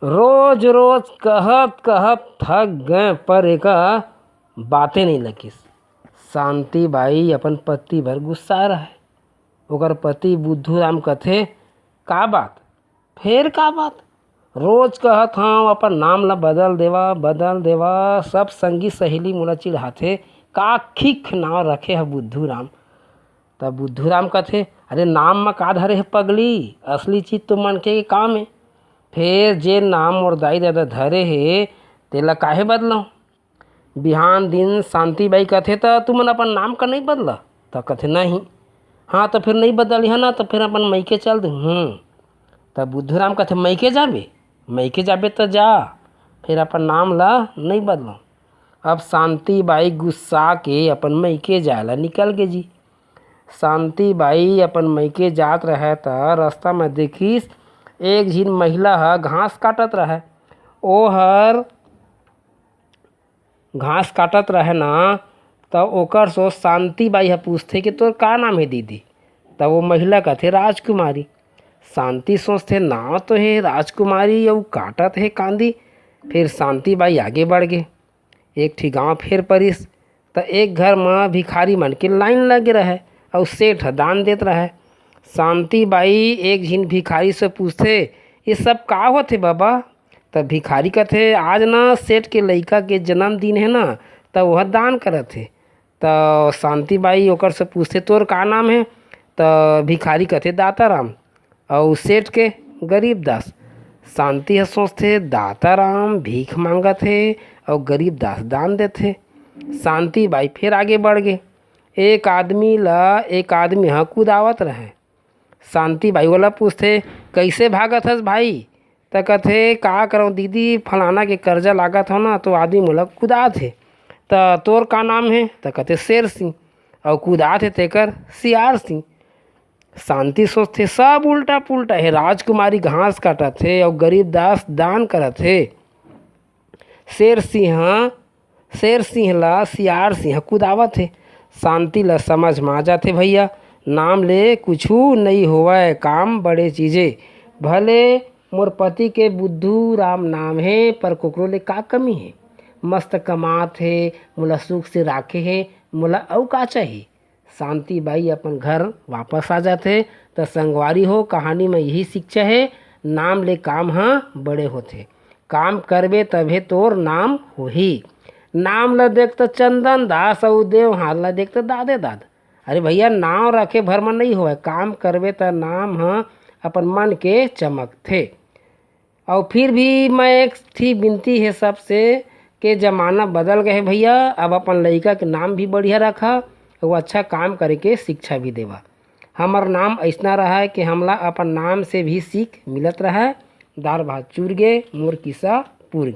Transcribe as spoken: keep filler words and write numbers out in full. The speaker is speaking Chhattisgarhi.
रोज रोज कहत कहत थक गए, पर एका बाते नहीं लगिस। शांति बाई अपन पति भर गुस्सा रहे। ओकर पति बुद्धू राम कथे, "का बात? फेर का बात? रोज कहत हंव अपन नाम ला बदल देवा, बदल देवा, सब संगी सहेली मोला चिढ़ाथे, का खिख नाव रखे ह बुद्धू राम।" तब बुद्धू राम कथे, "अरे नाम म का धरे हे पगली, असली चीज तो मनखे के काम हे। फेर जे नाम मोर दाई ददा धरे हे, तेला काहे बदलव?" बिहान दिन शांति बाई कथे, "त तुमन अपन नाम का नहीं बदला?" त कथे, "नहीं।" "हाँ, त फिर नहीं बदलिहा ना, त फिर अपन मइके चल दे।" "हम्म।" तब बुद्धू राम कथे, "मइके जाबे? मइके जाबे त जा, फिर अपन नाम ला नहीं बदलो।" अब शांति बाई गुस्सा के अपन मइके जाए ला निकल गे जी। शांति बाई अपन मइके जात रहे त रास्ता में देखिस, एक झिन महिला ह घास काटत रहे। ओहर घास काटत रहे ना, त ओकर से शांति बाई ह पूछथे कि "तोर का नाम हे दीदी?" त वो महिला कथे, "राजकुमारी।" शांति सोचथे, "नाव तो हे राजकुमारी, अउ काटत हे कांदी।" फिर शांति बाई आगे बढ़ गे। एक ठी गांव फेर परिस, त एक घर म भिखारी मन के लाइन लगे रहे, अउ सेठ ह दान देत रहे। शांति बाई एक झिन भिखारी से पूछथे, "ये सब का होथे बाबा?" त भिखारी कथे, "आज न सेठ के लइका के जन्मदिन हे न, त ओह दान करत हे।" त शांति बाई ओकर से पूछथे, "तोर का नाम हे?" त भिखारी कथे, "दाता राम।" अउ सेठ के, "गरीब दास।" शांति ह सोचथे, "दाता राम भीख मांगत हे अउ गरीब दास दान देथे।" शांति बाई फेर आगे बढ़ गे। एक आदमी ला एक आदमी ह कुदावत रहे। शांति बाई ओला पूछथे, "कइसे भागत हस भाई?" त कथे, "का करंव दीदी, फलाना के कर्जा लागत हो ना, तो आदमी मोला कुदात हे।" "त तोर का नाम हे?" त कथे, "शेर सिंह।" अउ कुदात हे तेकर सियार सिंह। शांति सोचथे, "सब उल्टा पुल्टा हे, राजकुमारी घास काटत हे अउ गरीब दास दान करत हे।" शेर सिंह ह शेर सिंह ला सियार सिंह कुदावत हे। शांति ला समझ म आ जाथे, भैया, नाम ले कुछु नइ होवय, काम बड़े चीजे। भले मोर पति के बुद्धू राम नाम हे, पर कोकरो ले का कमी हे? मस्त कमात हे, मोला सुख से राखे हे, मोला अउ का चाही? शांति बाई अपन घर वापस आ जाथे। त संगवारी हो, कहानी म यही शिक्षा हे, नाम ले काम ह बड़े होथे। काम करबे तभे तोर नाम होही। नाम ल देख त चंदन दास अउ देवहार ल देख त दादे दाद। अरे भैया, नाम रखे भर म नइ होवय, काम करबे त नाम ह अपन मन के चमकथे। अउ फिर भी मैं एक ठी बिनती हे सबसे, के जमाना बदल गए हे भैया, अब अपन लइका के नाम भी बढ़िया रखा, अउ अच्छा काम करे के शिक्षा भी देवा। हमर नाम अइसना रहा है कि हमला अपन नाम से भी सीख मिलत रहा है। दार भात चूर गे, मोर किस्सा पूर गे।